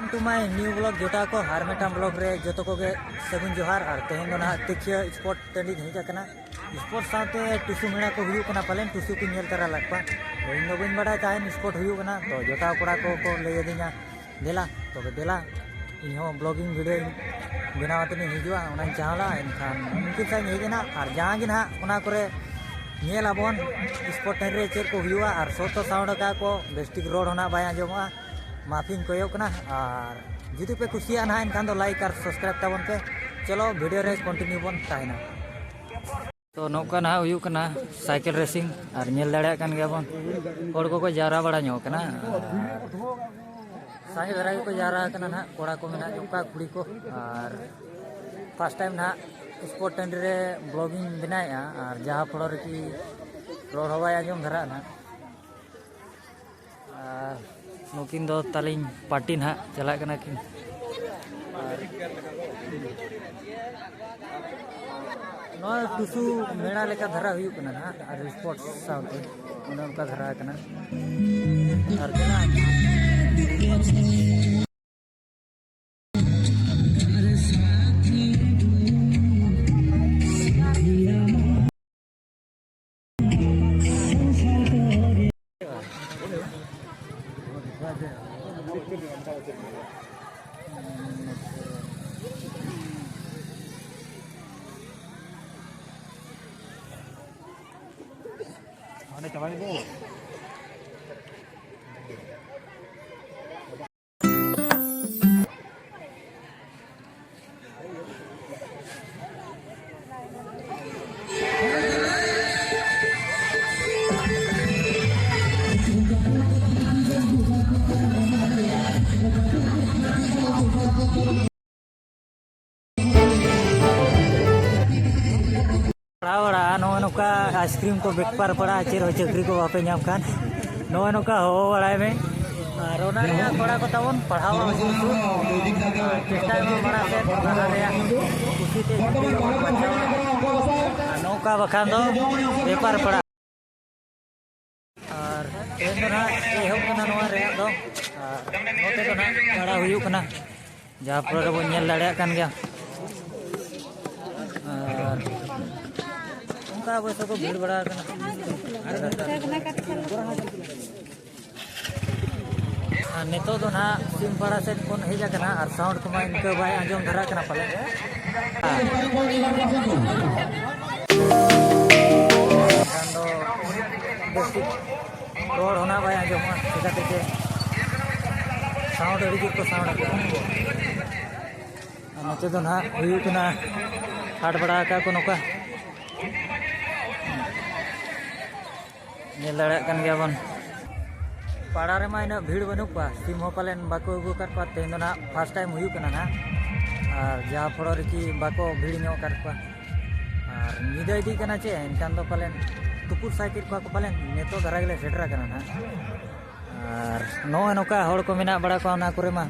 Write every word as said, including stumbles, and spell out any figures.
To my new vlog ᱡᱚᱴᱟᱣ ᱠᱚ, ᱟᱨ ᱢᱤᱫᱴᱟᱝ vlog ᱨᱮ ᱡᱚᱛᱚ ᱠᱚᱜᱮ ᱥᱟᱹᱜᱩᱱ ᱡᱚᱦᱟᱨ᱾ ᱟᱨ ᱛᱮᱦᱮᱧ ᱫᱚ ᱱᱟᱦᱟᱜ ᱛᱤᱠᱷᱤᱭᱟᱹ ᱥᱯᱳᱨᱴ ᱴᱟᱺᱰᱤᱧ ᱦᱮᱡ ᱟᱠᱟᱱᱟ᱾ ᱥᱯᱳᱨᱴ ᱥᱟᱶᱛᱮ ᱴᱩᱥᱩ ᱢᱮᱞᱟ ᱠᱚ ᱦᱩᱭᱩᱜ ᱠᱟᱱᱟ, ᱯᱟᱞᱮᱱ ᱴᱩᱥᱩ ᱠᱚᱧ ᱧᱮᱞ ᱛᱟᱨᱟ ᱞᱮᱫ ᱠᱚᱣᱟ᱾ ᱛᱚ, ᱤᱧ ᱫᱚ ᱵᱟᱹᱧ ᱵᱟᱰᱟᱭ ᱛᱟᱦᱮᱱ ᱥᱯᱳᱨᱴ ᱦᱩᱭᱩᱜ ᱠᱟᱱᱟ, ᱛᱚ ᱡᱚᱴᱟᱣ ᱠᱚᱲᱟ ᱠᱚ ᱠᱚ ᱞᱟᱹᱭ ᱟᱹᱫᱤᱧᱟ, "ᱫᱮᱞᱟ, ᱛᱚᱵᱮ ᱫᱮᱞᱟ, ᱤᱧ ᱦᱚᱸ ᱵᱞᱚᱜᱤᱝ ᱵᱷᱤᱰᱤᱭᱳᱧ ᱵᱮᱱᱟᱣ ᱟᱛᱮᱧ ᱦᱤᱡᱩᱜᱼᱟ, ᱚᱱᱟᱧ ᱪᱟᱦᱟᱣ ᱞᱟᱜᱼᱟ, ᱮᱱᱠᱷᱟᱱ ᱩᱱᱠᱤᱱ ᱥᱟᱶ ᱤᱧ ᱦᱮᱡ ᱮᱱᱟ᱾ ᱟᱨ ᱡᱟᱦᱟᱸ ᱜᱮ ᱱᱟᱦᱟᱜ ᱚᱱᱟ ᱠᱚᱨᱮ ᱧᱮᱞ ᱟᱵᱚᱱ ᱥᱯᱳᱨᱴ ᱴᱟᱺᱰᱤ ᱨᱮ ᱪᱮᱫ ᱠᱚ ᱦᱩᱭᱩᱜᱼᱟ, ᱟᱨ ᱥᱚᱛᱚ ᱥᱟᱣᱩᱱᱰ ᱟᱠᱟᱫ ᱠᱚ, ᱵᱮᱥᱴᱷᱤᱠ ᱨᱚᱲ ᱦᱚᱸ ᱱᱟᱦᱟᱜ ᱵᱟᱭ ᱟᱸᱡᱚᱢᱚᱜᱼᱟ, ᱢᱟᱯᱷᱤᱧ ᱠᱚᱭᱚᱜ ᱠᱟᱱᱟ᱾ ᱟᱨ ᱡᱩᱫᱤ ᱯᱮ ᱠᱩᱥᱤᱭᱟᱜᱼᱟ ᱱᱟᱦᱟᱜ, ᱮᱱᱠᱷᱟᱱ ᱫᱚ ᱞᱟᱭᱤᱠ ᱟᱨ ᱥᱟᱵᱥᱠᱨᱟᱭᱤᱵ ᱛᱟᱵᱚᱱ ᱯᱮ᱾ ᱪᱚᱞᱚ, ᱵᱷᱤᱰᱤᱭᱳ ᱨᱮ ᱠᱚᱱᱴᱤᱱᱤᱭᱩ ᱵᱚᱱ ᱛᱟᱦᱮᱱᱟ᱾ ᱛᱚ, ᱱᱚᱝᱠᱟ ᱱᱟᱦᱟᱜ ᱦᱩᱭᱩᱜ ᱠᱟᱱᱟ ᱥᱟᱭᱠᱮᱞ ᱨᱮᱥᱤᱝ, ᱟᱨ ᱧᱮᱞ ᱫᱟᱲᱮᱭᱟᱜ ᱠᱟᱱ ᱜᱮᱭᱟ ᱵᱚᱱ, ᱦᱚᱲ ᱠᱚᱠᱚ ᱡᱟᱣᱨᱟ ᱵᱟᱲᱟ ᱧᱚᱜ ᱠᱟᱱᱟ᱾ ᱟᱨ ᱥᱟᱸᱜᱮ ᱫᱷᱟᱨᱟ ᱜᱮᱠᱚ ᱡᱟᱣᱨᱟ ᱟᱠᱟᱱᱟ ᱱᱟᱦᱟᱜ, ᱠᱚᱲᱟ ᱠᱚ ᱢᱮᱱᱟᱜ ᱧᱚᱜ ᱠᱚᱣᱟ, ᱠᱩᱲᱤ ᱠᱚ᱾ ᱟᱨ ᱯᱷᱟᱥᱴ ᱴᱟᱭᱤᱢ ᱱᱟᱦᱟᱜ ᱥᱯᱳᱨᱴ ᱴᱟᱺᱰᱤ ᱨᱮ ᱵᱞᱚᱜᱤᱧ ᱵᱮᱱᱟᱣᱮᱫᱼᱟ, ᱟᱨ ᱡᱟᱦᱟᱸ ᱯᱷᱚᱲᱚ ᱨᱮᱠᱤ ᱨᱚᱲ ᱦᱚᱸ ᱵᱟᱭ ᱟᱸᱡᱚᱢ ᱫᱷᱟᱨᱟᱜᱼᱟ ᱱᱟᱦᱟᱜ᱾ ᱟᱨ ᱱᱩᱠᱤᱱ ᱫᱚ ᱛᱟᱹᱞᱤᱧ ᱯᱟᱨᱴᱤ ᱱᱟᱦᱟᱜ ᱪᱟᱞᱟᱜ ᱠᱟᱱᱟ ᱠᱤᱱ᱾ ᱟᱨ ᱱᱚᱣᱟ ᱴᱩᱥᱩ ᱢᱮᱞᱟ ᱞᱮᱠᱟ ᱫᱷᱟᱨᱟ ᱦᱩᱭᱩᱜ ᱠᱟᱱᱟ ᱱᱟᱦᱟᱜ, ᱟᱨ ᱥᱯᱳᱨᱴᱥ ᱥᱟᱶᱛᱮ ᱚᱱᱮ ᱚᱱᱠᱟ ᱫᱷᱟᱨᱟ ᱠᱟᱱᱟ᱾ ᱟᱨ ᱢᱮᱱᱟᱜᱼᱟ᱾ ᱯᱟᱲᱦᱟᱣ ᱵᱟᱲᱟᱜᱼᱟ, ᱱᱚᱜᱼᱚᱭ ᱱᱚᱝᱠᱟ ᱟᱭᱤᱥᱠᱨᱤᱢ ᱠᱚ ᱵᱮᱯᱟᱨ ᱯᱟᱲᱟᱜᱼᱟ, ᱪᱮᱫ ᱦᱚᱸ ᱪᱟᱹᱠᱨᱤ ᱠᱚ ᱵᱟᱯᱮ ᱧᱟᱢ ᱠᱷᱟᱱ, ᱱᱚᱜᱼᱚᱭ ᱱᱚᱝᱠᱟ ᱦᱚᱦᱚ ᱵᱟᱲᱟᱭ ᱢᱮ᱾ ᱟᱨ ᱚᱱᱟ ᱨᱮᱭᱟᱜ ᱠᱚᱲᱟ ᱠᱚ ᱛᱟᱵᱚᱱ ᱯᱟᱲᱦᱟᱣ ᱟᱵᱚᱱ ᱥᱩᱨ ᱥᱩᱨ, ᱟᱨ ᱪᱮᱥᱴᱟᱭ ᱢᱟ ᱢᱟᱲᱟᱝ ᱥᱮᱫ ᱞᱟᱦᱟ ᱨᱮᱭᱟᱜ ᱠᱩᱥᱤ ᱛᱮ ᱡᱩᱫᱤ ᱵᱚᱱ ᱵᱟᱧᱪᱟᱣᱟ᱾ ᱟᱨ ᱱᱚᱝᱠᱟ ᱵᱟᱠᱷᱟᱱ ᱫᱚ ᱵᱮᱯᱟᱨ ᱯᱟᱲᱟᱜᱼᱟ᱾ ᱟᱨ ᱛᱮᱦᱮᱧ ᱫᱚ ᱱᱟᱦᱟᱜ ᱮᱦᱚᱵ ᱠᱟᱱᱟ ᱱᱚᱣᱟ ᱨᱮᱭᱟᱜ ᱫᱚ᱾ ᱟᱨ ᱱᱚᱛᱮ ᱫᱚ ᱱᱟᱜ ᱯᱟᱲᱟ ᱦᱩᱭᱩᱜ ᱠᱟᱱᱟ, ᱡᱟᱦᱟᱸ ᱯᱚᱨᱮ ᱵᱚᱱ ᱧᱮᱞ ᱫᱟᱲᱮᱭᱟᱜ ᱠᱟᱱ ᱜᱮᱭᱟ᱾ ᱟᱨ ᱚᱱᱠᱟ ᱚᱵᱚᱥᱥᱚ ᱠᱚ ᱵᱷᱤᱲ ᱵᱟᱲᱟ ᱟᱠᱟᱱᱟ᱾ ᱟᱨ ᱱᱤᱛᱚᱜ ᱫᱚ ᱱᱟᱦᱟᱜ ᱥᱤᱢᱯᱟᱲᱟ ᱥᱮᱫ ᱵᱚᱱ ᱦᱮᱡ ᱟᱠᱟᱱᱟ ᱟᱨ ᱥᱟᱣᱩᱱᱰ ᱠᱚᱢᱟ ᱤᱱᱠᱟᱹ ᱵᱟᱭ ᱟᱸᱡᱚᱢ ᱫᱷᱟᱨᱟᱜ ᱠᱟᱱᱟ ᱯᱟᱞᱮ᱾ ᱮᱱᱠᱷᱟᱱ ᱫᱚ ᱵᱮᱥ ᱴᱷᱤᱠ ᱨᱚᱲ ᱦᱚᱸ ᱱᱟᱜ ᱵᱟᱭ ᱟᱸᱡᱚᱢᱚᱜᱼᱟ, ᱪᱤᱠᱟᱹᱛᱮ ᱡᱮ ᱥᱟᱣᱩᱱᱰ ᱟᱹᱰᱤ ᱡᱳᱨ ᱠᱚ ᱥᱟᱣᱩᱱᱰ ᱟᱠᱟᱫᱟ᱾ ᱟᱨ ᱱᱚᱛᱮ ᱫᱚ ᱱᱟᱦᱟᱜ ᱦᱩᱭᱩᱜ ᱠᱟᱱᱟ, ᱦᱟᱴ ᱵᱟᱲᱟ ᱟᱠᱟᱫ ᱠᱚ ᱱᱚᱝᱠᱟ᱾ ᱧᱮᱞ ᱫᱟᱲᱮᱭᱟᱜ ᱠᱟᱱ ᱜᱮᱭᱟ ᱵᱚᱱ, ᱯᱟᱲᱟ ᱨᱮᱢᱟ ᱤᱱᱟᱹᱜ ᱵᱷᱤᱲ ᱵᱟᱹᱱᱩᱜ ᱠᱚᱣᱟ, ᱥᱤᱢ ᱦᱚᱸ ᱯᱟᱞᱮᱱ ᱵᱟᱠᱚ ᱟᱹᱜᱩ ᱟᱠᱟᱫ ᱠᱚᱣᱟ᱾ ᱛᱮᱦᱮᱧ ᱫᱚ ᱱᱟᱦᱟᱜ ᱯᱷᱟᱥᱴ ᱴᱟᱭᱤᱢ ᱦᱩᱭᱩᱜ ᱠᱟᱱᱟ ᱱᱟᱦᱟᱜ, ᱟᱨ ᱡᱟᱦᱟᱸ ᱯᱷᱚᱲᱚ ᱨᱮᱠᱤ ᱵᱟᱠᱚ ᱵᱷᱤᱲ ᱧᱚᱜ ᱟᱠᱟᱫ ᱠᱚᱣᱟ᱾ ᱟᱨ ᱧᱤᱫᱟᱹ ᱤᱫᱤᱜ ᱠᱟᱱᱟ ᱪᱮ, ᱮᱱᱠᱷᱟᱱ ᱫᱚ ᱯᱟᱞᱮᱱ ᱛᱩᱯᱩᱫ ᱥᱟᱭ ᱠᱮᱫ ᱠᱚᱣᱟ ᱠᱚ ᱯᱟᱞᱮᱱ᱾ ᱱᱤᱛᱚᱜ ᱫᱷᱟᱨᱟ ᱜᱮᱞᱮ ᱥᱮᱴᱮᱨ ᱟᱠᱟᱱᱟ ᱱᱟᱦᱟᱜ᱾ ᱟᱨ ᱱᱚᱜᱼᱚᱭ ᱱᱚᱝᱠᱟ ᱦᱚᱲ ᱠᱚ ᱢᱮᱱᱟᱜ ᱵᱟᱲᱟ ᱠᱚᱣᱟ ᱚᱱᱟ ᱠᱚᱨᱮ ᱢᱟ᱾